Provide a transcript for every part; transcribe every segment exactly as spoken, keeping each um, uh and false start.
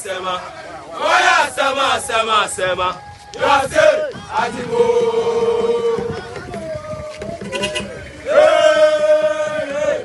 Sɛma. Wɔya sɛma, sɛma, sɛma. Yase, Adibo. Hey, hey.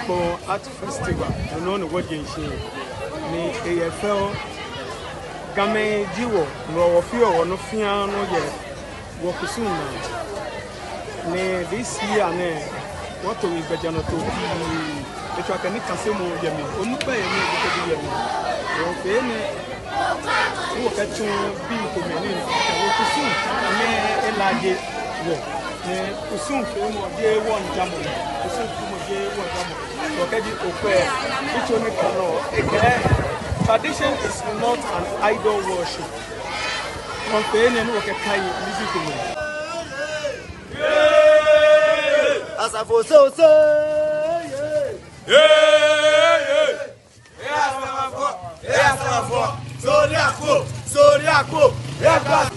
Kpone Art Festival, no nɔ ni wɔje shishi, ni eyɛ fɛo. Gamɛi ji wɔ, no wɔfeɔ wɔnɔ fiaa nɔ yɛ wɔkusum naa. Ni this year nɛɛ, wɔto gbɛjianɔtoo pii. Etswa akɛ nikasemɔ yɛ mli, onukpa yɛ mli, gbekɛbii yɛ mli. Wɔfee enɛ ni wɔkɛtsɔɔ bii komɛi ni wɔkusum nɛɛ elaaje wɔ. Ni kusumfeemɔ jeee wɔŋjamɔ. Kusumfeemɔ jeee wɔŋjamɔ. Wɔkɛɛ ji okwɛ, itso ni kã nɔ, ekɛɛ, tradition is not an idol worship. Wɔfee enɛ ni wɔkɛkai nibii komɛi. Asafo so so, yeah. Hey, hey. Hey, Asafo. Hey, Asafo. Sori ako, sori ako. Hey, Asafo.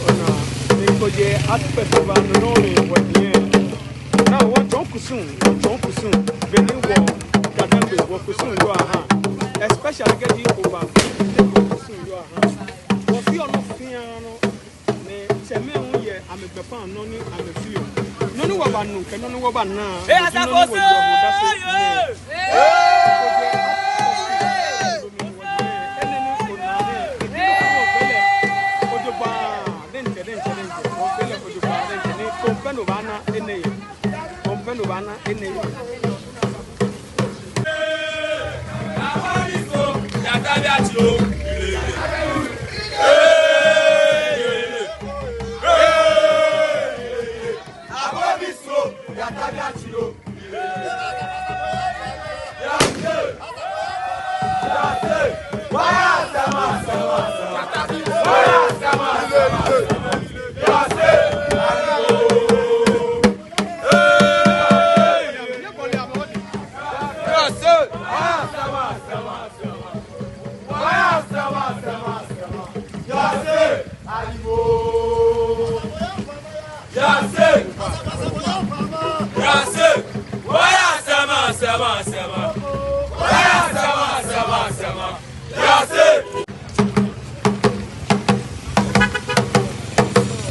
Ona, ni Kpone Art Festival nɔ nɔ ni wɔyɛ. Naa wɔtsɔɔ kusum, wɔtsɔɔ kusum. Beni wɔ Ga-Dangme wɔkusum yɔɔ ahã. Especially kɛji oba, wɔkusum yɔɔ ahã. Wɔfeɔ nɔ fiaa nɔ. Ni tsɛmɛi hu yɛ amɛgbɛfaŋ nɔ ni amɛfeɔ. Nɔ ni wɔbanu kɛ nɔ ni wɔbana. Ee, Asafo so, ee. Enɛ ni ona nɛɛ, ojogbaŋŋ, diɛŋtsɛ, diɛŋtsɛ, diɛŋtsɛ. Ofee lɛ ojogbaŋŋ, diɛŋtsɛ. Ni kɔmpɛ no baana enɛ yɛ. Kɔmpɛ no baana enɛ yɛ.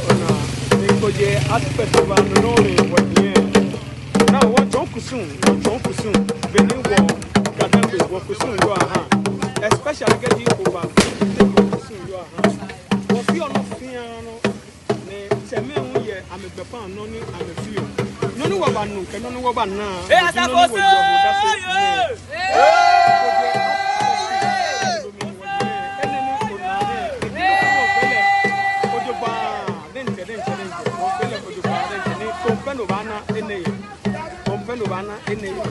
Ona, ni Kpone Art Festival nɔ nɔ ni wɔyɛ. Naa wɔtsɔɔ kusum, wɔtsɔɔ kusum. Beni wɔ Ga Wɔkusum yɔɔ ahã. Especially kɛji oba, wɔkusum yɔɔ ahã. Wɔfeɔ nɔ fɛɛ nɔ. Ni tsɛmɛi hu yɛ amɛgbɛfaŋ nɔ ni amɛfeɔ. Nɔ ni wɔbanu kɛ nɔ ni wɔbana. Ee, asafo, nɔ ni wɔyɔɔ, wɔdase. Ee! Ee! Enɛ ni ona nɛɛ, ejogbaŋŋ, diɛŋtsɛ, diɛŋtsɛ, diɛŋtsɛ, wɔfee lɛ ojogbaŋŋ, diɛŋtsɛ, ni tɔŋ pɛ ni obaana enɛ yɛ. Tɔŋ pɛ ni obaana enɛ yɛ.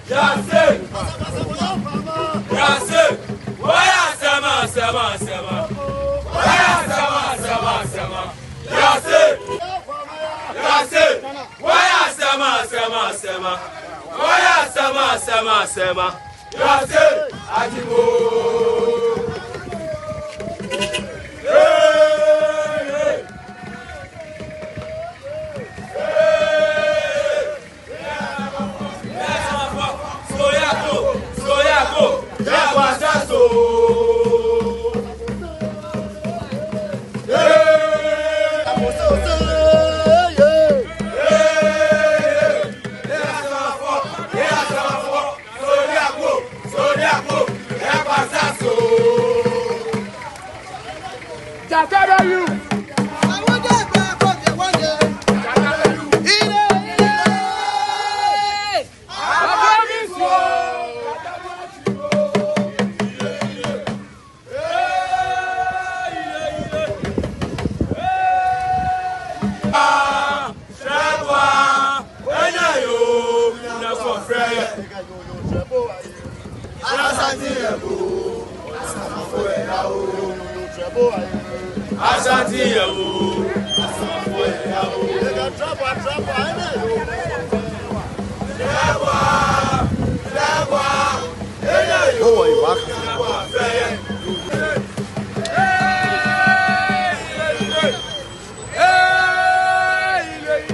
Yase! Yase! Waya sama, sama, sama! Waya sama, sama, sama! Yase! Yase! Waya sama, sama, sama! Waya sama, sama, sama! Yase! Adibo! Hey, hey! Hey,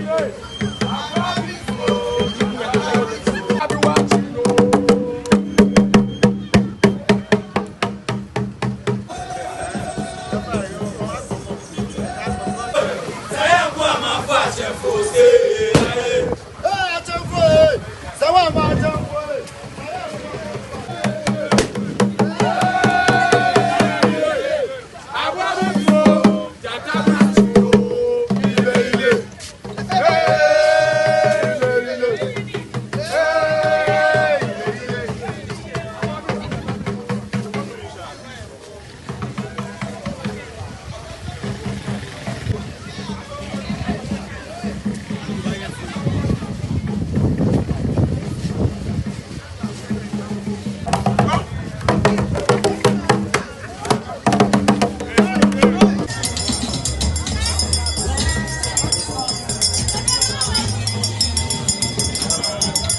hey!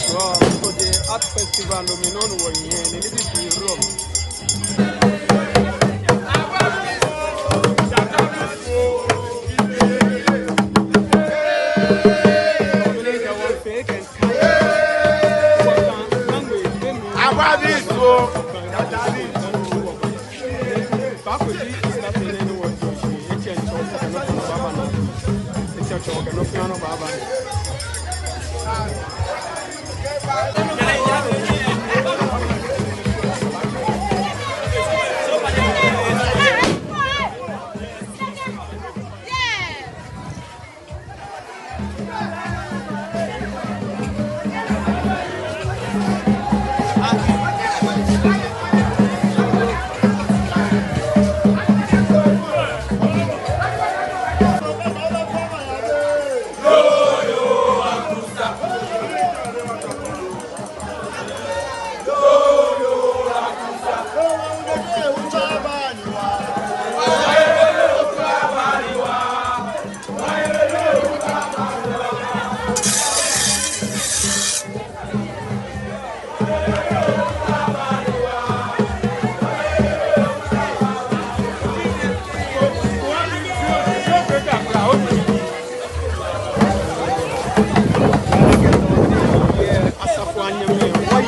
Wow, for the art festival, no, mi no know what you hear, and it is in Rome.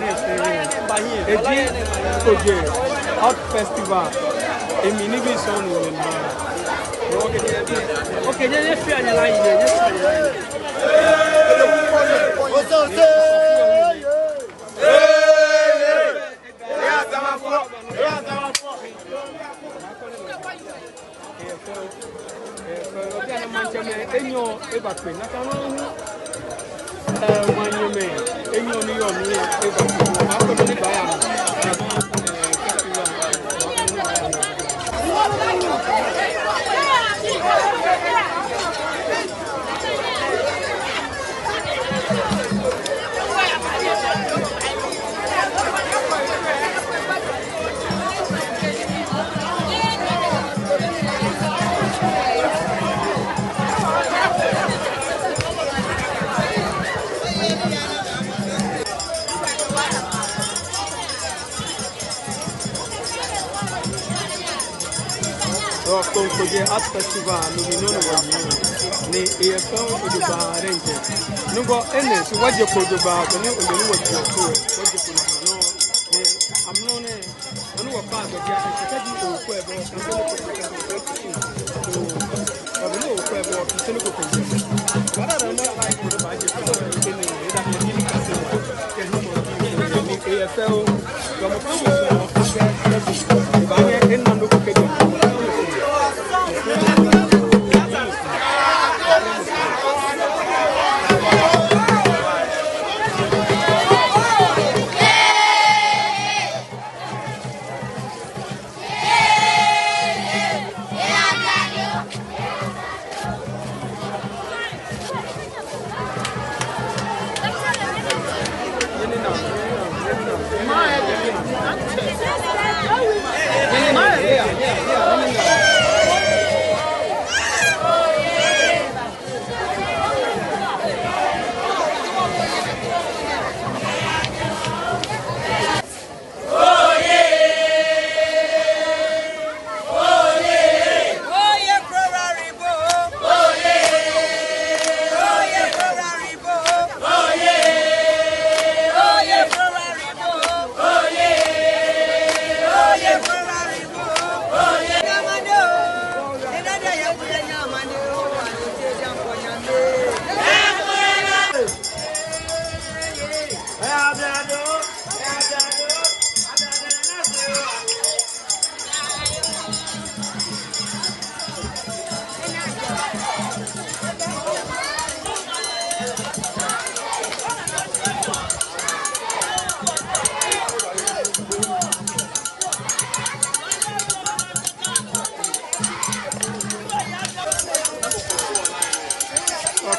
nɛɛ fɛɛ. Eji Kojɛ Art Festival. Emli nibii sɔŋŋ ni wɔmiiba. Okay, nyɛ, nyɛfea nyɛlá yi, nyɛfea nyɛlá yi. Maŋtsɛmɛi enyɔ eba kpe nakai nɔŋŋ. Ee, maŋnyɛmɛi enyɔ ni yɔɔ mli eba kpe. Maŋ ko ni baaya mli. Ee, festival. Kojee Art Festival, no mli nɔŋŋ wɔyɔɔ, ni eyɛ fɛo jogbaŋŋ diɛŋtsɛ. Nɔ ko enɛ, shi wɔje kpo jogbaŋŋ, koni ole ni wɔje kpo, wɔje kpo nakai nɔŋŋ. Ni amrɔ nɛɛ, wɔnu wɔkpa gbɛjianɔ, kɛji okwɛ bo, kɛji okwɛ bo, kɛji okwɛ bo.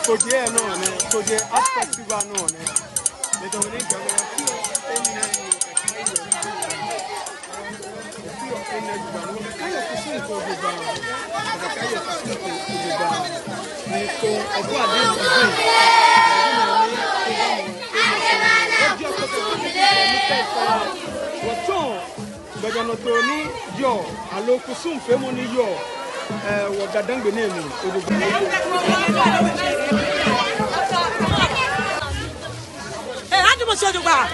Kojee nɔ nɛ, Kojee Art Festival nɔ nɛ. Wɔtsɔ gbɛjianɔtoo ni yɔɔ, aloo kusumfeemɔ ni yɔɔ, ɛɛ, wɔ GaDangme nɛɛ mli. Ee, Adi Mosi ojogbaŋŋ.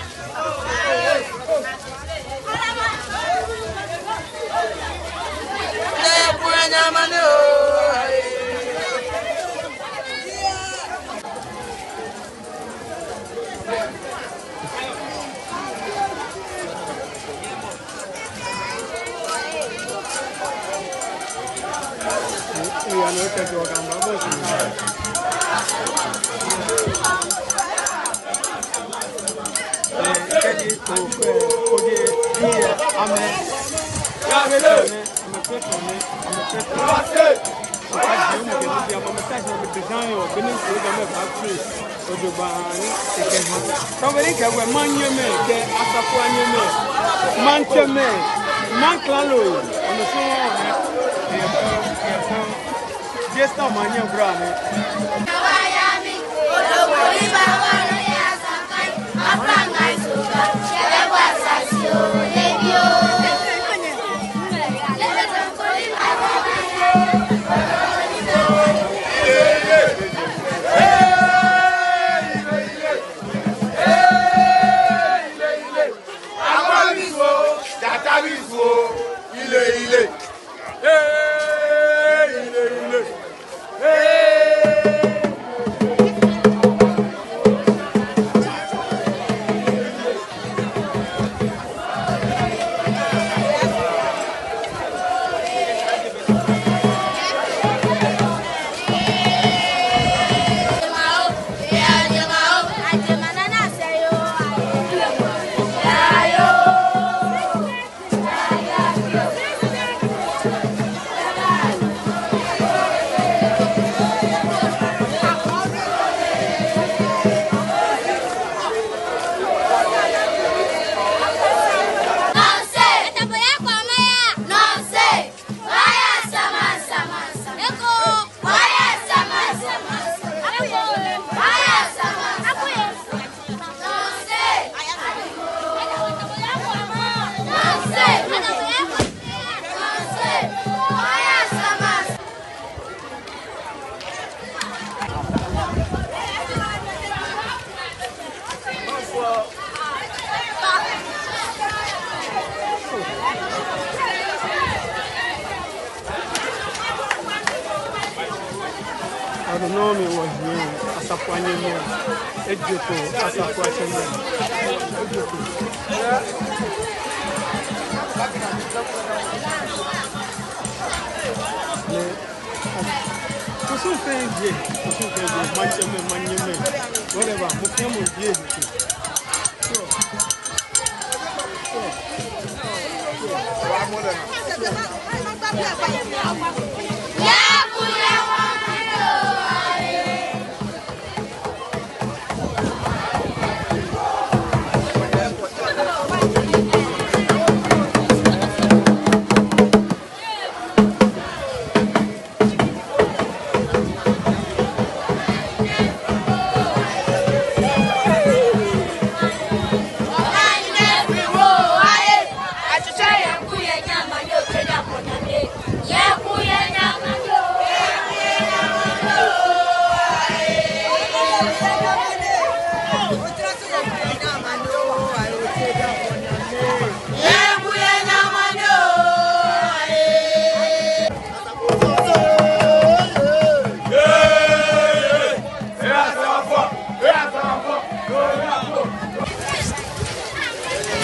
Ojogbaŋŋ ni ekɛha. Tɔbeli kɛ wɛ maŋnyɛmɛi, kɛ asafoanyɛmɛi, maŋtsɛmɛi, maŋklalo, amɛsɔŋŋ. Jesu maŋnyɛ bra ni. Ado nɔ mi wɔ hiɛ, asafoanyɛmɛi, ejeko, asafoatsɛmɛi, ejeko. Kusum fɛɛ je, kusum fɛɛ je, maŋtsɛmɛi, manyɛmɛi, whatever, mɔ fɛɛ mɔ je.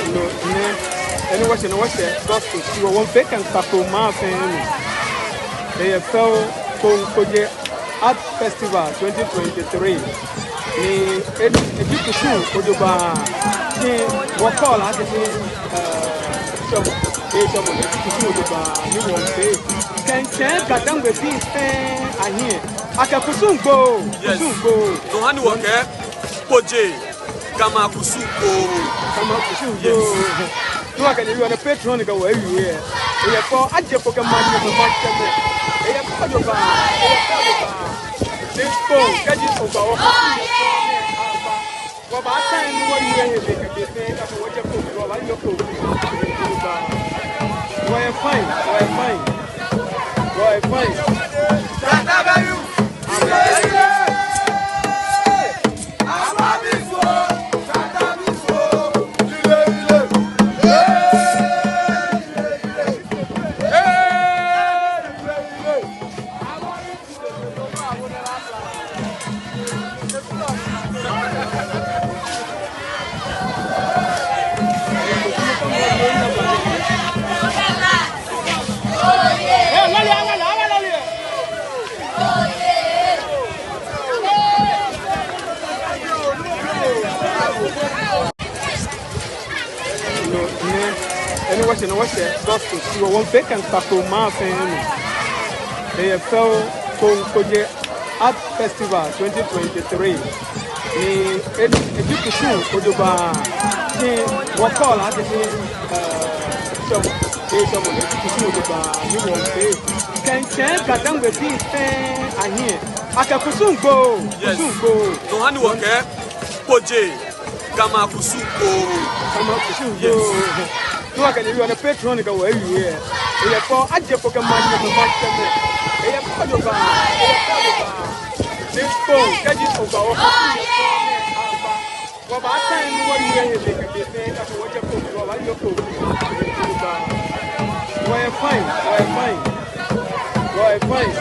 No, nɛ, enɛ wɔshɛ, nɛ wɔshɛ gospel, shi wɔ wɔmiifee kɛmiikpa Kpone maŋ fɛɛ mli. Eyɛ fɛo, Kpone Kpokpoi Art Festival twenty twenty-three. Ni, e, eji kusum ojogbaŋŋ, ni wɔ call akɛ shi, eh, sɔmɔ, eh, sɔmɔ, eji kusum ojogbaŋŋ, ni wɔmiifee. Kɛmiitsɛ Ga-Dangme bii fɛɛ ahiɛ akɛ kusum gbo, yes, kusum gbo. No hewɔ ni wɔkɛɛ Kpokpoi, Gamɛi akusum gbo. Gamɛi akusum gbo. Yes. Ni wɔkɛ nyɛ wie nɛɛ, patron ni kɛ wɔ wie. Eyɛ fɛo, ajɛ fɛo kɛ maŋ, maŋtsɛmɛi. Eyɛ fɛo ojogbaŋŋ, eyɛ fɛo ojogbaŋŋ. Ni Kpone, kɛji oba wɔ. Wɔbaa time ni wɔwie he be kɛ be fɛɛ, kɛ wɔjɛ Kpone, wɔbaa yɛ Kpone. Wɔyɛ fine, wɔyɛ fine. Wɔyɛ fine. No, nɛ, enɛ wɔshɛ, nɛ wɔshɛ gospel, shi wɔ wɔmiifee kɛmiikpa Kpone maŋ fɛɛ mli. Eyɛ fɛo, Kpone Kpokpoi Art Festival twenty twenty-three. Ni, e, eji kusum ojogbaŋŋ, ni wɔ call akɛ shi, eh, sɔmɔ, eh, sɔmɔ, eji kusum ojogbaŋŋ, ni wɔmiifee. Kɛmiitsɛ Ga-Dangme bii fɛɛ ahiɛ akɛ kusum gbo, yes, kusum gbo. No hewɔ ni wɔkɛɛ Kpokpoi, Gamɛi akusum gbo. Gamɛi akusum gbo. Yes. Ni wɔkɛ nyɛ wie nɛɛ, patron ni kɛ wɔ wie. Eyɛ fɛo, ajɛ fɛo kɛ maŋ, maŋtsɛmɛi. Eyɛ fɛo ojogbaŋŋ, eyɛ fɛo ojogbaŋŋ. Ni Kpone, kɛji oba wɔ. Wɔbaa time ni wɔwie he be kɛ be fɛɛ, kɛ wɔjɛ Kpone, wɔbaa yɛ Kpone. Wɔyɛ fine, wɔyɛ fine. Wɔyɛ fine.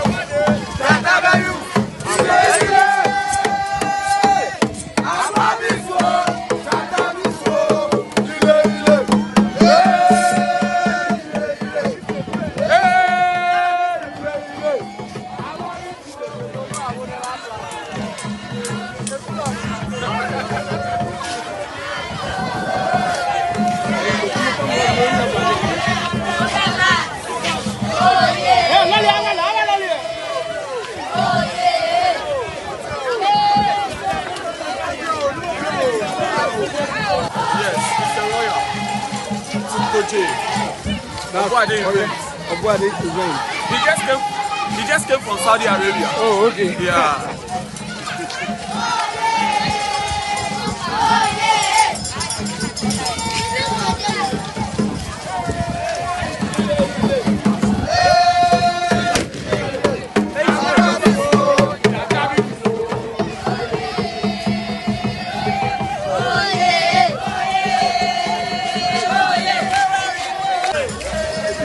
Yes, Mister Royal. Kpokpoi. That's Obuade event. Obuade event. He just came, he just came from Saudi Arabia. Oh, okay. Yeah.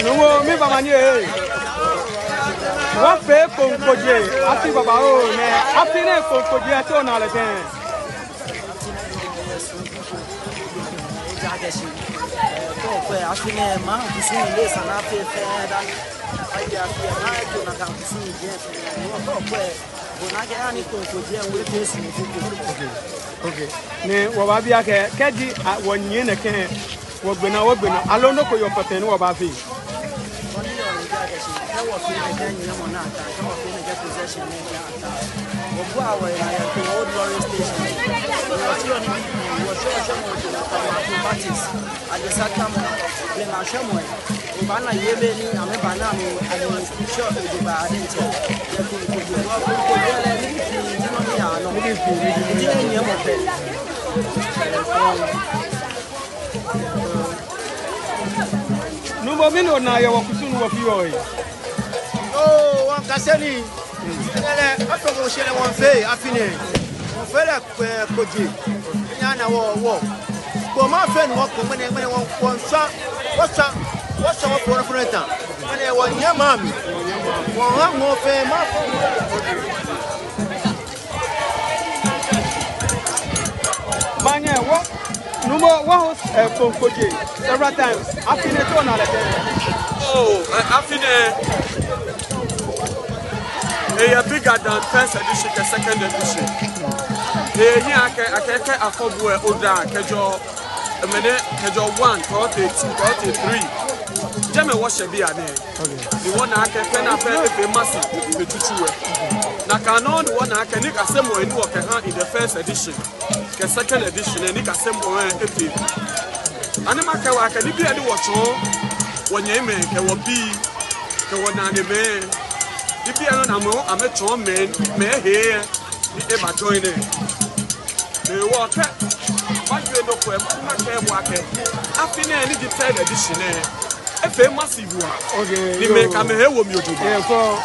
Numo, miba manye. Wɔfee Kpone Kojee, afi babaoo nɛ, afi nɛɛ Kojee, te onaa lɛ tɛŋŋ? Ejaakɛ shi, tɔ kwɛ, afi nɛɛ maŋ kusum lɛ esa ni afee fɛɛ dani afi, afi, maŋ eto nakai kusum lɛ fɛɛ. Tɔ kwɛ, bo nakai ani Kojee, wɔ te su ni fo ko. Okay, okay. Ni wɔbaabi akɛ, kɛji, a, wɔnyiɛ nɛkɛ, wɔgbe naa, wɔgbe naa, aloo nɔ ko yɔɔ pɛpɛɛpɛ ni wɔbaafee? Koni yɔɔ ni ja kɛ shi, kɛ wɔfee nɛkɛ nyiɛmɔ nɛɛ ta, kɛ wɔfee nɛkɛ procession nɛɛ ta. Wɔbua wɔhe naa yɛ Old Warri Station. Wɔsɔɔ ni, wɔsɔɔ, sɔɔmɔ ji na ta ma acrobatics. Adesa tamɔ, blema shwɛmɔi. Obaana yɛ be ni amɛbaana amɛ, amɛ sɔɔ ojogbaŋŋ diɛŋtsɛ. Yɛ Kojee, Kojee, Kojee lɛ, nibii fɛɛ ji nɔ ni yaa nɔ. Nibii fɛɛ, nibii fɛɛ. Eji nyiɛmɔ pɛ. Nuumo, mɛni onaa yɛ wɔkusum ni wɔfeɔ lɛ? Oo, wɔŋkase nii. Enɛ lɛ, afɔ ko shɛ lɛ wɔŋfee, afi nɛɛ. Wɔŋfee lɛ, eh, Kojee. Nyɛna wɔ, wɔ. Kojee maŋ fɛɛ ni wɔkɔ, ŋmɛnɛ, ŋmɛnɛ wɔ, wɔŋshwa, wɔshwa, wɔshwa wɔfɔlɔfɔlɔ ta. Ŋmɛnɛ wɔnyiɛ maŋ mli. Wɔha mɔ fɛɛ, maŋ fɛɛ. Manyɛ wɔ, nuumo, wɔ, eh, Kojee several times. Afi nɛɛ te onaa lɛ tɛŋŋ? Oh, eh, afi nɛɛ, eyɛ bigger than first edition kɛ second edition. Eyi akɛ, akɛ, kɛ afɔ bu lɛ oda kɛjɛ, mɛni, kɛjɛ one, kɛtee two, kɛtee three. Jɛmɛ wɔshɛ bianɛ. Ni wɔna akɛ fɛɛ ni afee efee massive, efee tsutsu lɛ. Nakai nɔŋŋ ni wɔna akɛ nikasemɔi ni wɔkɛha in the first edition kɛ second edition lɛ, nikasemɔi lɛ efee. Ani makɛɛ wɔ akɛ nibii ni wɔtsɔɔ wɔnyɛmimɛi kɛ wɔbii kɛ wɔnanemɛi, nibii ni amɛ, amɛtsɔɔ mɛi, mɛi he lɛ, ni eba join lɛ. Ni wɔkɛ, majie nɔ ko lɛ, makɛɛ wɔ akɛ afi nɛɛ ni ji third edition lɛ, efee massive waa. Okay, ni mɛi kɛ amɛhe wo mli ojogbaŋŋ.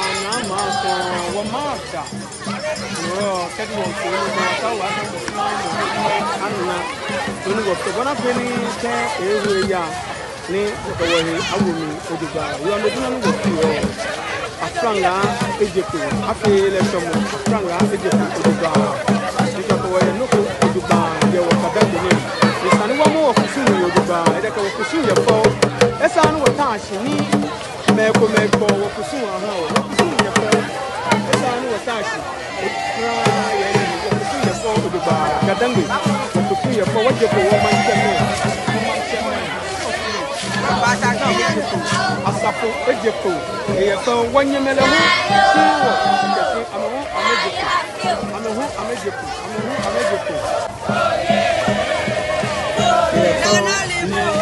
Ana maŋ ko, wɔmaŋ ta. Yoo, kɛji wɔŋfee nɔ ko, wɔtaoɔ akɛ wɔfee nɔ ko. Ana, nɔ ni wɔfee, bɔ ni afee ni kɛ ewo eya, ni wɔkɛ wɔhe awo mli ojogbaŋŋ. Yoo, amɛ ji nɔ ni wɔfeɔ. Aflaŋaa eje kpo, afee lɛ shɔmɔ, aflaŋaa eje kpo ojogbaŋŋ. Ni wɔkɛ wɔhe nɔ ko ojogbaŋŋ, yɛ wɔ Ga-Dangme nɛɛ. Esa ni wɔmɔ wɔkusum ojogbaŋŋ, edɛkɛ wɔkusum yɛ fɛo. Esa ni wɔta shi ni mɛi komɛi kɔ wɔkusum aha wɔ. Wɔkusum yɛ fɛo. Esa ni wɔta shi. Wɔkusum yɛ fɛo ojogbaŋŋ. Ga-Dangme. Wɔkusum yɛ fɛo. Wɔje kpo, wɔmaŋtsɛmɛi. Wɔmaŋtsɛmɛi. Asafo eje kpo. Eyɛ fɛo. Wɔnyɛmɛi lɛ hu. Shi wɔ. Amɛ hu amɛje kpo. Amɛ hu amɛje kpo. Amɛ hu amɛje kpo.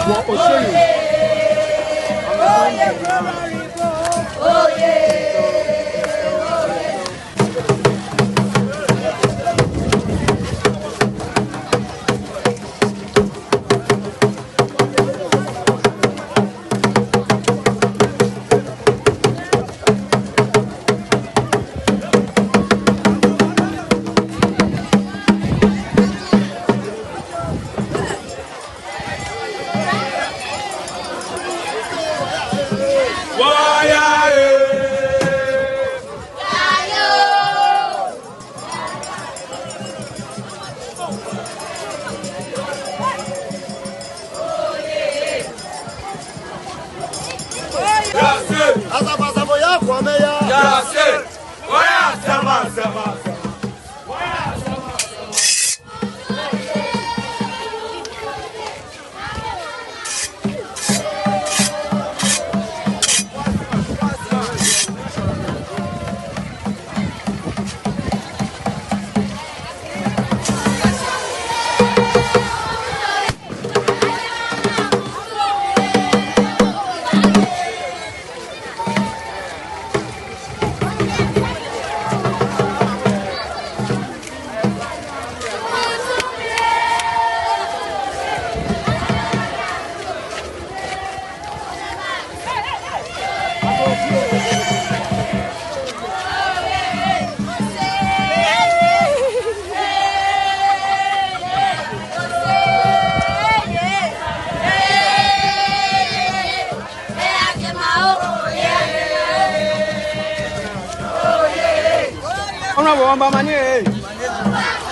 Wɔ Oshɔŋ. Ona wɔ mba manye ee.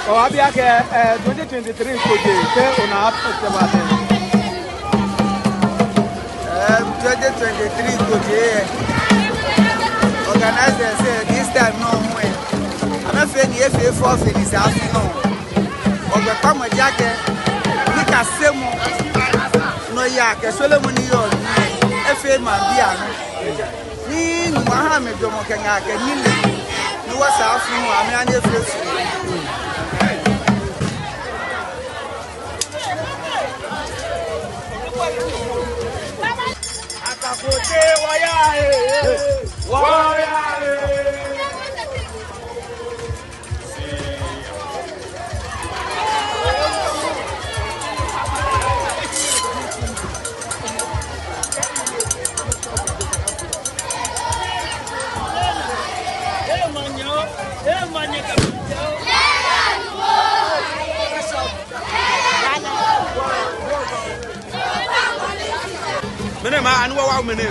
Wɔ abi akɛ, eh, twenty twenty-three kojee, kɛ ona afee ba tɛ. Eh, twenty twenty-three kojee, eh. Organizers, eh, this time nɔ hu, eh. Amɛfee ni efee fɛo fe ni sa afi nɔ. Wɔgbɛkpamɔ ji akɛ, nikasemɔ, nɔyaa kɛ sɔlemɔ ni yɔɔ, efee maŋbii anɔ. Ni Nyɔŋmɔ aha amɛ jɔɔmɔ kɛ ŋaa kɛ nilee, ni wɔsɛɛ afi hu amɛha ni efee fɛo. Asafote wɔya ee, wɔya ee. Mɛni ma anu wa wa mɛni.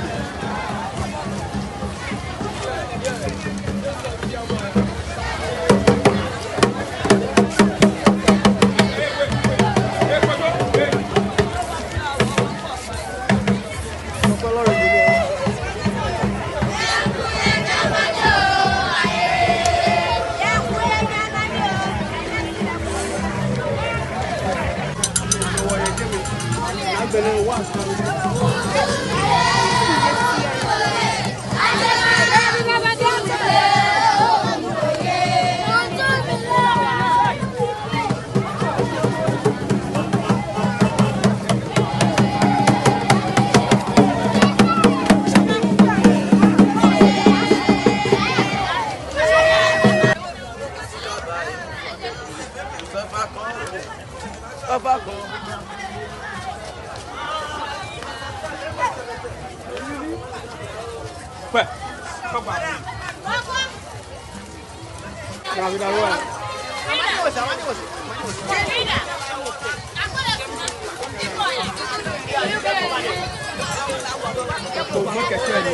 Mɛkɛ tɛ ni,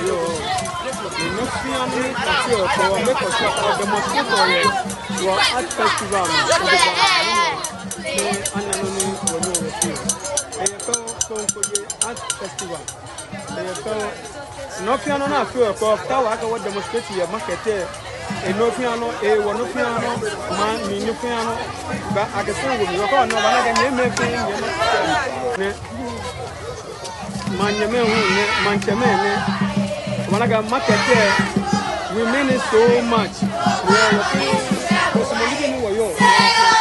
yoo. Nɔ fɛɛ nɔ ni kɛtee okɔ, mɛkɛ sɔ demonstrate yɛ wɔ art festival mli. Ee, ana nɔ ni wɔnyɛɔ wɔfeɔ. Ee, fɛo, fɛo kojee art festival. Ee, fɛo. Nɔ fɛɛ nɔ ni afeɔ okɔ, taoɔ akɛ wɔ demonstrate yɛ market. Ee, nɔ fɛɛ nɔ, ee, wɔ nɔ fɛɛ nɔ, maŋ mli nɔ fɛɛ nɔ. Ba akɛ sɛɛ wɔ mli, okɔ nɔ, obaana akɛ nyɛmɛi fɛɛ, nyɛmɛi fɛɛ. Nɛ, maŋnyɛmɛi hu nɛ, maŋtsɛmɛi nɛ. Obaana akɛ market, we mean it so much. Wɔ, wɔ, wɔsumɔɔ nibii ni wɔyɔɔ. Wɔsumɔɔ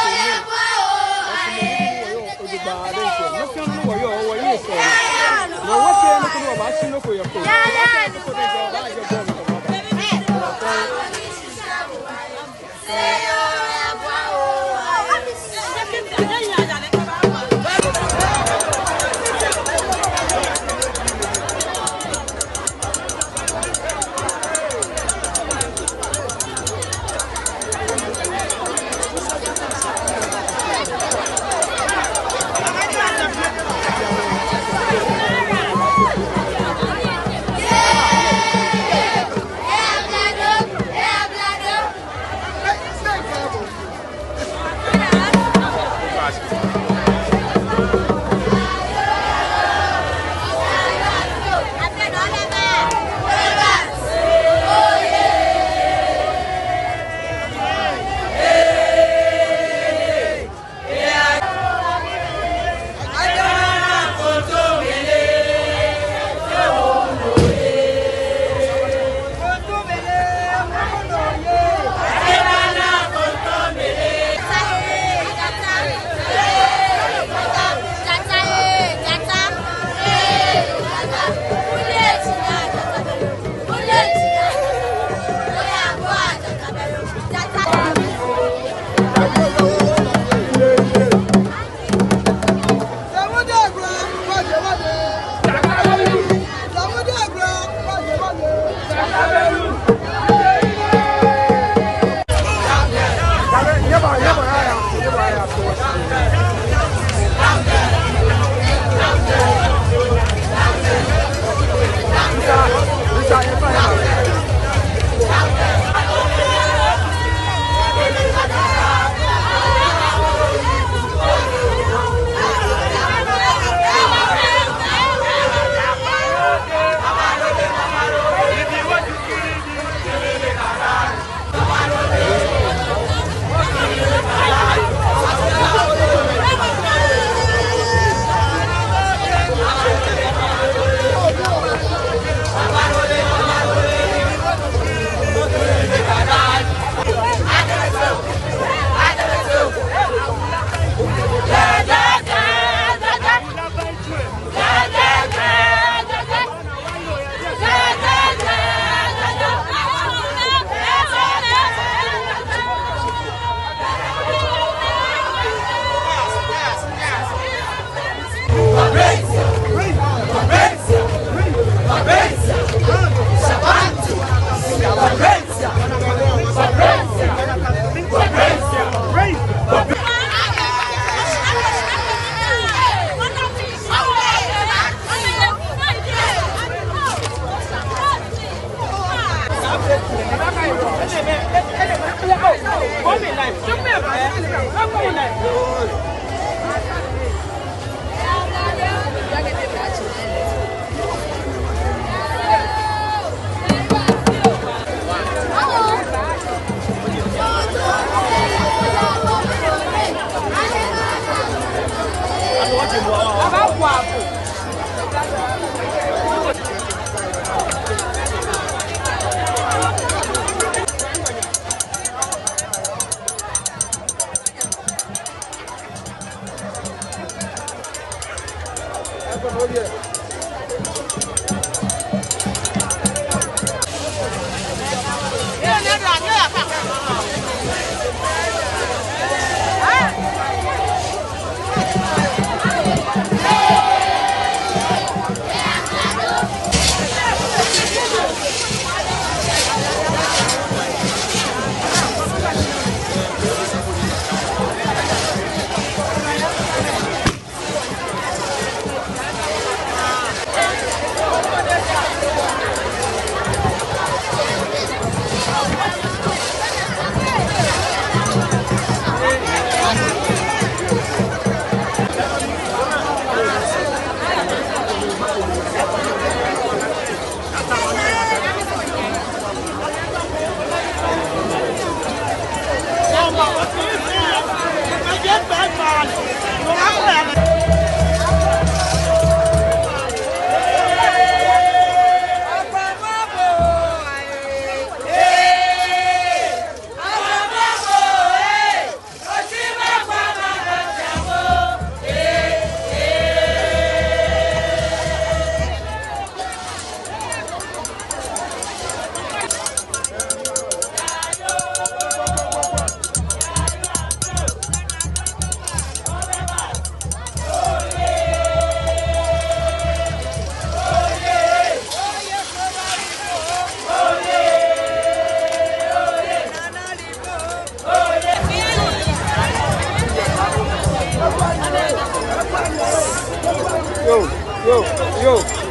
nibii ni wɔyɔɔ. Ojogbaŋŋ diɛŋtsɛ. Nɔ fɛɛ nɔ ni wɔyɔɔ, wɔyɔɔ esɛɛ. Nɔ wɔsɛɛ nɔ ko ni wɔbaashi nɔ ko yɛ ko. Yo, yo, yo.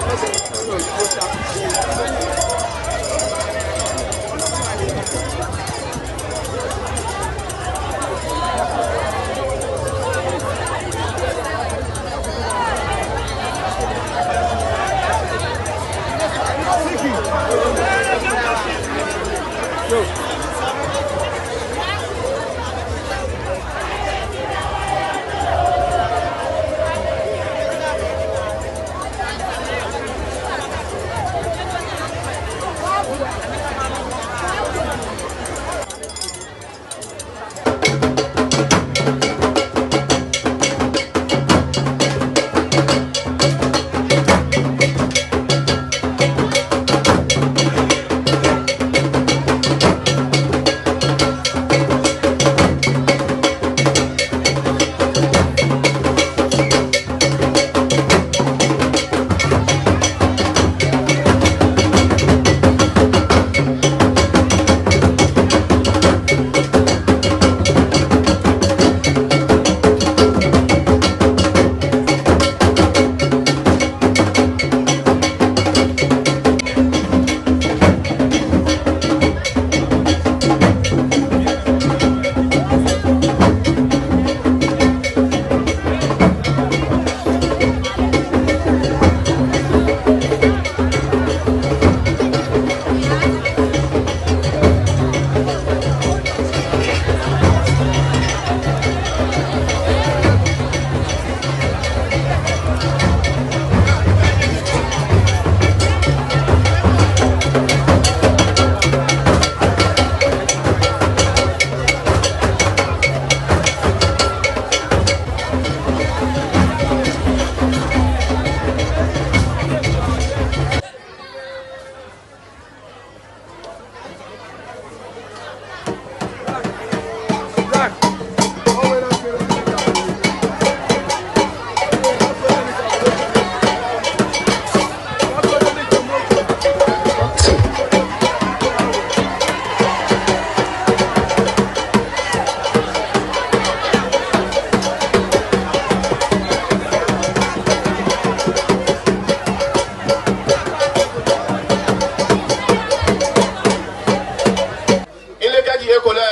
Ekolɛ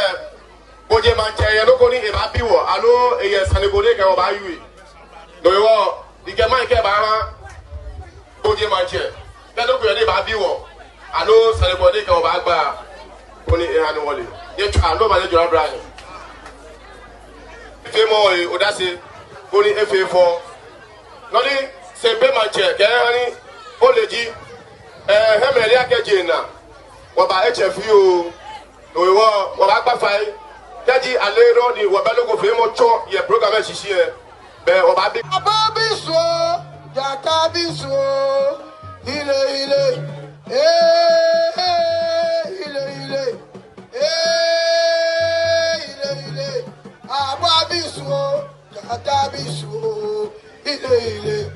Gbojee maŋtsɛ yɛ nɔ ko ni ebaabi wɔ, aloo eyɛ sane ko ni ekɛ wɔ baawie. No hewɔ, mikɛ mic lɛ baaha Gbojee maŋtsɛ. Kɛ nɔ ko yɛ ni ebaabi wɔ, aloo sane ko ni ekɛ wɔ baagba, koni eha ni wɔle. Nyɛtswaa nɔ ma ni jɔra bra nyɛ. Feemɔ lɛ odase, koni efee fɛo. Nɔ ni Sempe maŋtsɛ kɛha ni ole ji, eh, hemeli akɛ je na, wɔba etsɛ fioo. No hewɔ, wɔbaagba fai. Kɛji ale nɔ ni wɔbɛ nɔ ko feemɔ tsɔ yɛ program lɛ shishi lɛ, belɛ wɔbaabi. Aba bi so, jata bi so, ile ile, eh, ile ile, eh, ile ile. Aba bi so, jata bi so, ile ile.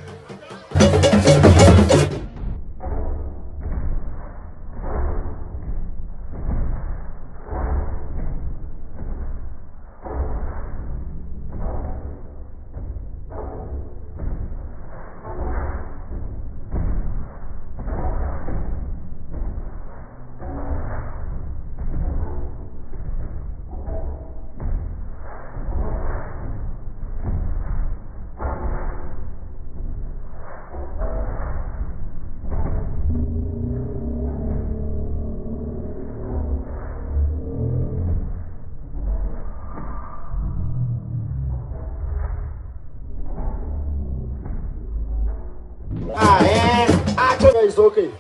Ah, eh, ah, it's okay.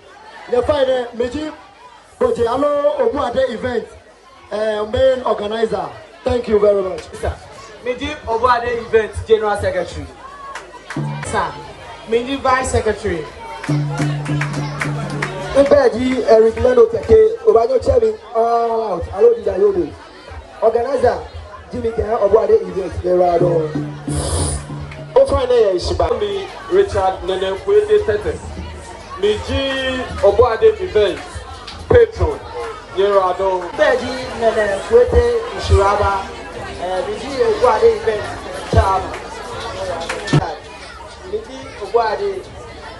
The fine, eh, miji, Gbojee aloo Obuade event, eh, main organizer. Thank you very much. Sir, miji Obuade event general secretary. Sir, miji vice secretary. Mibɛ ji Eric Leno Teke, obaanyɛ otsɛ mi all out, aloo Dida Yodo. Organizer ji mi kɛha Obuade event, nyɛyiwaladɔŋŋ. Ofainɛ yɛ heshibaa. Mi Richard Nene Kwete Tete. Miji Obuade event patron, nyɛyiwaladɔŋŋ. Mibɛ ji Nene Kwete Nshuraba. Eh, miji Obuade event chairman. Miji Obuade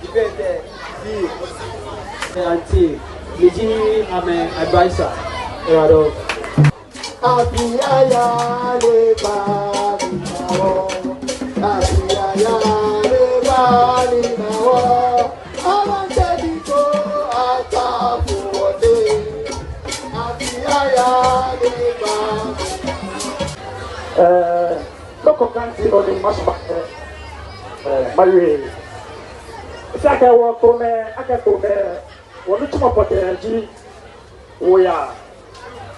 event, eh, C E O. Eh, auntie, miji amɛ advisor. Nyɛyiwaladɔŋŋ. Afi aya le ba ni na wɔ. Afi aya le ba ni na wɔ. Awa tɛ bi ko ata fu wɔ de. Afi aya le ba ni na wɔ. Eh, loko kanti oni masba, eh, eh, maye. Esa akɛ wɔ kome, akɛ kome, wɔnitsumɔ pɔtɛɛ ji wɔyaa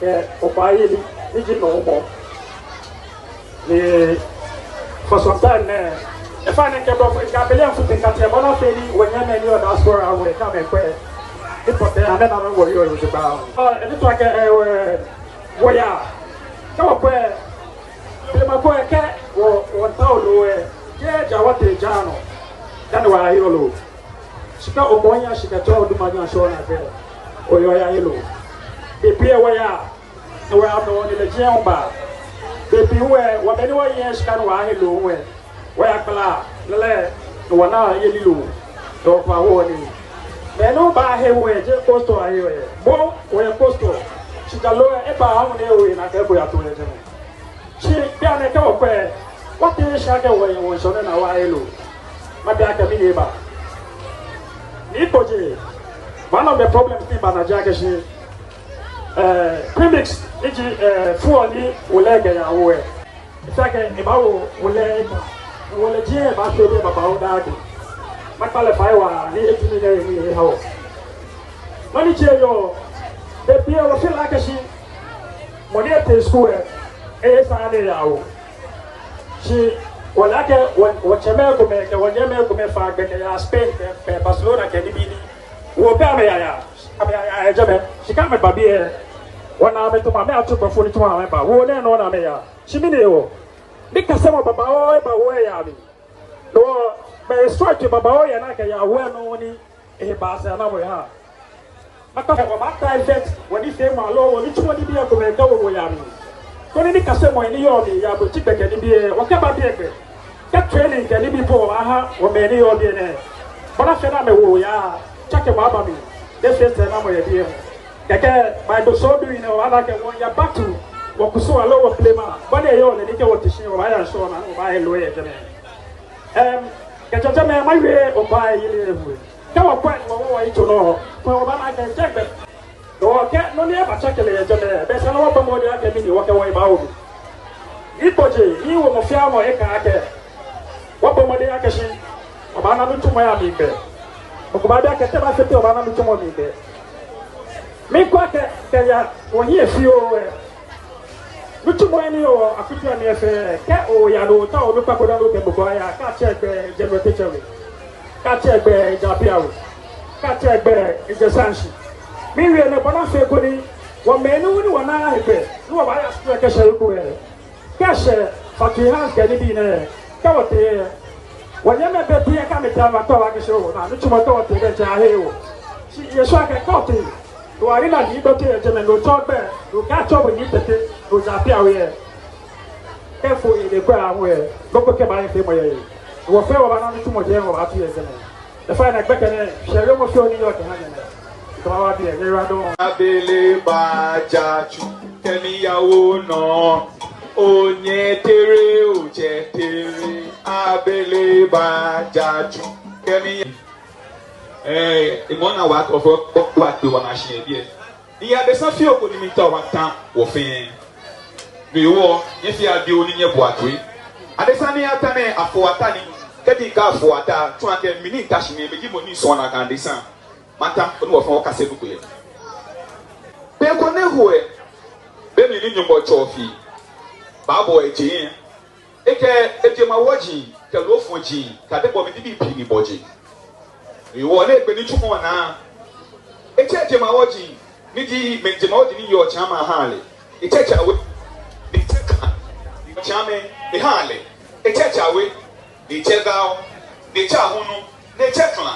kɛ wɔbaayeli, ni ji nɔmɔ. Ni for some time nɛ, in fact, ni kɛ bɔ, kɛ abele afu te kati, bɔ ni afee ni wɔnyɛmimɛi ni yɔɔ diaspora wɔkɛ amɛ kwɛ. Ni pɔtɛɛ, amɛna amɛ wɔyɔɔ yɛ jogbaŋŋ. Ɔ, eni to akɛ, ɛ, wɔ, wɔyaa. Kɛ wɔkwɛ, blema ko kɛ, wɔ, wɔtao loo, ɛ, kɛ ja wɔtee ja nɔ. Dani wɔyayɔɔ loo. Shika omɔ nya shika tɔ oduma nya shɔ na bɛ. Oyɔɔ yaye loo. Be pii wɔyaa. Ni wɔya mɛ wɔ ni lɛ jɛ ŋba. Be pii wɔ, wɔmɛi ni wɔyɛ shika ni wɔyahe loo wɔ. Wɔyakpala, lɛlɛ, ni wɔna yeli loo. Dɔ fa wɔ ni. Mɛi ni baahe wɔ, jɛ cold store ahe wɔ. Bo, wɔyɛ cold store. Shika loo, eba ahu ni wɔ, na kɛ bo yato yɛ jɛmɛ. Shi bianɛ kɛ wɔkwɛ, wɔtee shi akɛ wɔyɛ wɔŋshɔnaa ni wɔyahe loo. Mabi akɛ mɛni eba. Ni kpoje, one of the problems ni ba ni ji akɛ shi, eh, premix, ni ji, eh, fuel ni wolɛi kɛyaa wɔ. Esa akɛ ebaawo wolɛi eta. Wolɛi ji ebaatsɔ be babaoo daa gbi. Makpa lɛ fai waa ni etumi ni eha wɔ. Nɔ ni ji eyɔɔ, be pii wɔ feel akɛ shi mɔ ni etee school lɛ, esa ni eya wɔ. Shi wɔle akɛ wɔ, wɔtsɛmɛi komɛi kɛ wɔnyɛmimɛi komɛi faa gbɛ kɛya Spain kɛ, kɛ Barcelona kɛ nibii ni. Wɔ pɛ amɛyaya, amɛyaya yɛ jɛmɛ. Shi kɛ amɛba biɛ, wɔna amɛtsɔmɔ, amɛyatsu gbɛ fo ni tsɔmɔ amɛba. Wɔ nɛɛ nɔ ni amɛya. Shi mɛni hewɔ? Nikasemɔ babaoo eba wɔ yaa mli. No hewɔ, be strike babaoo yɛ ni akɛyaa wɔ nɔ ni. Ehe ba sɛɛ na mɔ ya. Mata fɛ, wɔbata event, wɔnifeemɔ aloo wɔnitsumɔ nibii komɛi kɛ wɔ wɔyaa mli. Koni nikasemɔi ni yɔɔ mli, yaa bo tsi gbɛ kɛ nibii, wɔkɛba biɛ gbɛ. Kɛ training kɛ nibii po wɔbaaha wɔmɛi ni yɔɔ biɛ nɛɛ. Bɔ ni afee ni amɛ wɔyaa, tsakemɔ aba mli. Ni efee sɛɛnamɔ yɛ biɛ. Kɛkɛ, maado sɔɔdu yi nɛ, wɔbaana akɛ wɔya battle wɔkusum aloo wɔblema. Bɔ ni eyɔɔ lɛ, ni kɛ wɔte shi, wɔbaaya ŋshɔ naa, wɔbaaya loo yɛ jɛmɛ. Em, kɛjɛ jɛmɛ, mawie wɔkpa yeli lɛ hu. Kɛ wɔkwɛ, wɔwo wɔyitso nɔ, kɛ wɔbaana akɛ jɛgbɛ. Wɔkɛ nɔ ni eba tsake lɛ yɛ jɛmɛ, belɛ esa ni wɔbɔ mɔdɛŋ akɛ mɛni wɔkɛ wɔhe baawo mli. Ni kpɔjɛ, ni wɔ mɔ fɛɛ mɔ eka akɛ. Wɔbɔ mɔdɛŋ akɛ shi, wɔbaana nitsumɔ yɛ mli bɛ. Mɔ ko baabi akɛ te baafee tɛŋŋ wɔbaana nitsumɔ mli bɛ. Miikɛɛ akɛ, kɛya, wɔhiɛ fioo ɛ. Nitsumɔ ni yɔɔ akutso lɛ mli fɛɛ, kɛ oya ni otao onukpa ko dani okɛ mɔ ko aya, kaatsɛ egbɛi jɛ nɔ tetsɛ we. Kaatsɛ egbɛi jɛ apia we. Kaatsɛ egbɛi jɛ sanshi. Miwie nɛ bɔ ni afee koni, wɔmɛi ni wu ni wɔna egbɛi, ni wɔbaaya skul kɛshɛ yɛ ko ɛ. Kɛshɛ, faki ha kɛ nibii nɛɛ, kɛ wɔtee, wɔnyɛmimɛi bɛ biɛ kɛ amɛtee amɛtao akɛ shi oo, naa, nitsumɔ kɛ wɔtee bɛ jɛ ahe oo. Shi yɛ sɔ akɛ kɛ wɔtee, wɔri naa ni dɔ tee yɛ jɛmɛ, no tsɔ gbɛ, no kaatsɔ bo ni tete, no ja pia we yɛ. Kɛ fo ele kwɛ ahu yɛ, loko kɛ ba yɛ fe mɔ yɛ yɛ. Wɔfɛɛ wɔbaana nitsumɔ jɛ, wɔbaatu yɛ jɛmɛ. Efa na gbɛkɛ nɛɛ, shɛ yɔɔmɔ fioo ni yɔɔ kɛha nyɛ nɛɛ. Kɛ wɔba biɛ, nyɛyiwaladɔŋŋ. Abele ba ja tsu, kɛ miyawo nɔ. Onyɛ tere, ojɛ tere. Abele ba ja tsu, kɛ mi. Ee, emɔ naa wa kɔ fɔ, wa kpe wa na shi yɛ biɛ. Ni adesa fioo ko ni miitao mata wɔfɛɛ. No hewɔ, nyɛfea adi ni nyɛboa toi. Adesa ni ata nɛɛ afɔ ata ni. Kɛji akafɔ ata, tsɔɔ akɛ mi ni mita shi nɛɛ, miji mɔ ni sɔɔ nakai adesa. Mata, koni wɔfɛɛ wɔkase nɔ ko yɛ. Be ko ni ho ɛ, be mli ni Nyɔŋmɔ tsɛ ofi, baabɔ eje yɛ. Ekɛ ejemawɔji, kɛ loofɔji, kɛ adebɔɔ mli nibii pii ni bɔ je. Hewɔ lɛ egbe nitsumɔ naa. Etsɛ ejemawɔji, ni ji mɛi jemawɔji ni yɔɔ tsɛmɛi ahaa lɛ. Etsɛ tsawe, ni etsɛ kla, ni tsɛmɛi ehaa lɛ. Etsɛ tsawe, ni etsɛ gao, ni etsɛ ahunu, ni etsɛ kla.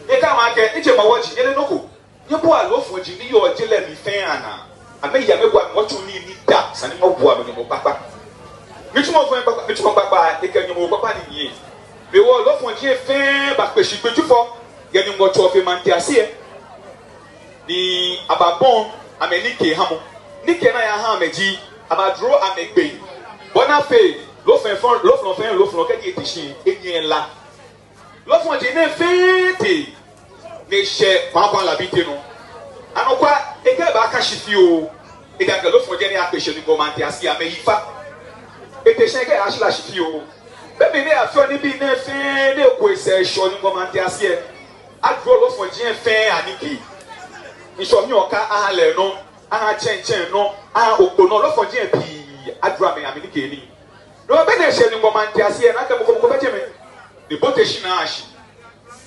Ekɛɛ amɛ akɛ, ejemawɔji, nyɛle nɔ ko. Nyɛbua loofɔji ni yɔɔ je lɛ mli fɛɛ anaa. Amɛya amɛbua amɛtsu nii ni da, esa ni wɔbua amɛ nɔ kpakpa. Nitsumɔ fɛɛ kpakpa, nitsumɔ kpakpa, ekɛ Nyɔŋmɔ kpakpa ni nyiɛ. Be wɔ loofɔji fɛɛ bakpe shi kpetu fɔ, yɛ Nyɔŋmɔ tsɛ ofe maŋtiase ɛ. Ni ababɔi amɛ nikee hamɔ. Nikee ni ayaha amɛ ji, abadro amɛgbɛi. Bɔ ni afee, loofɔlɔ fɛɛ, loofɔlɔ fɛɛ, loofɔlɔ kɛji ete shi, enyɛ ela. Loofɔji nɛɛ fɛɛ tee, ni eshɛ Kwankwan Labi tee nɔ. Anɔkwa, ekɛɛ ebaaka shi fioo, ejaakɛ loofɔji ni akpe shi Nyɔŋmɔ maŋtiase amɛyi fa. Ete shi ekɛɛ eyashi la shi fioo. Be mli ni afeɔ nibii nɛɛ fɛɛ, ni eku esɛɛ eshɛ Nyɔŋmɔ maŋtiase ɛ. Adro loofɔji fɛɛ anikee. Ŋshɔ hiɔ ka aha lɛ nɔ, aha tsɛŋtsɛŋ nɔ, aha okpo nɔ, loofɔji pii, adro amɛ amɛnikee nii. No be ni eshɛ Nyɔŋmɔ maŋtiase ɛ, nakai mɔ ko mɔ ko bɛ jɛmɛ. Ni ebote shinaa shi.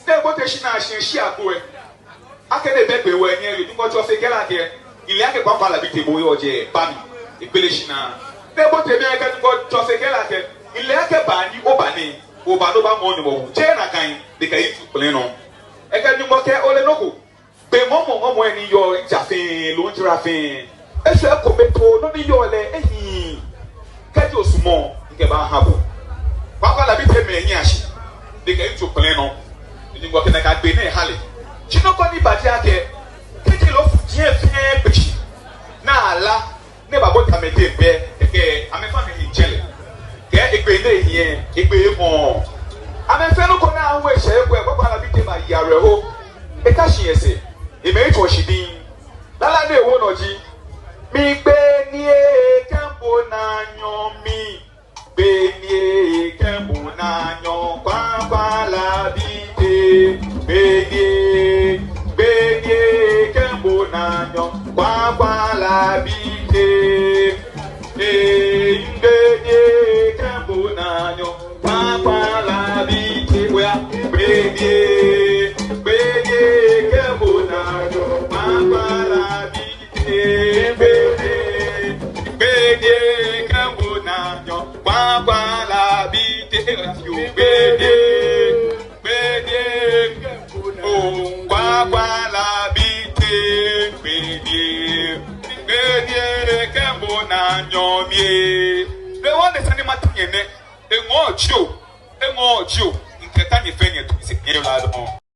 Ni ebote shinaa shi, eshi agbo ɛ. Akɛni ebɛ gbɛ wɛ nyɛ, Nyɔŋmɔ tsɛ ofe kɛɛ lɛ akɛ, mile akɛ Kwankwan Labi tee bo yɔɔ jɛi, ba mi. Egbele shinaa. Ni ebote mli akɛ Nyɔŋmɔ tsɛ ofe kɛɛ lɛ akɛ, mile akɛ ba ni oba nɛɛ, oba ni oba mɔ Nyɔŋmɔ wu. Jeee nakai, ni kɛ yi tu kplɛɛ nɔ. Ekɛɛ Nyɔŋmɔ kɛɛ ole nɔ ko. Be mɔmɔ mɔmɔ ni yɔɔ ja fɛɛ, loo jara fɛɛ. Eshwɛ ekome po, nɔ ni yɔɔ lɛ ehiii. Kɛji osumɔ, mikɛbaaha bo. Kwankwan Labi tee mli enyia shi. Ni kɛ yi tu kplɛɛ nɔ. Ni Nyɔŋmɔ kɛ nakai gbɛ nɛɛ ha lɛ. Shi nɔ ko ni ba ji akɛ, kɛji loofɔji fɛɛ kpe shi, ni ala, ni eba bo tamɛ te bɛ, kɛkɛ, amɛfã amɛhiŋtsɛlɛ. Kɛ egbɛ nɛɛ hiɛ, egbɛ emɔ. Amɛfee nɔ ko ni awo eshɛ eko ɛ, Kwankwan Labi tee baye awerɛho. Eka shi esɛɛ, emɛ etsɔ shi diŋŋ. Lala ni ewo nɔ ji, migbee ni ekɛ bo naanyo mi. Gbee ni ekɛ bo naanyo Kwankwan Labi tee. Gbee ni, gbee ni ekɛ bo naanyo Kwankwan Labi tee. Ee, gbee ni ekɛ bo naanyo Kwankwan Labi tee. Oya, gbee ni, gbee ni ekɛ bo naanyo Kwankwan Labi tee. Gbee ni, gbee ni ekɛ bo naanyo Kwankwan Labi tee. Gbee ni, gbee ni ekɛ bo naanyo Kwankwan Labi tee. Gbee ni, gbee ni ekɛ bo naanyo mi. Be wɔ nɛɛ sane ni mata nyɛ nɛ. Eŋɔɔ jio, eŋɔɔ jio. Mikɛta nyɛ fɛɛ nyɛto mi sɛɛ, nyɛyiwaladɔŋŋ.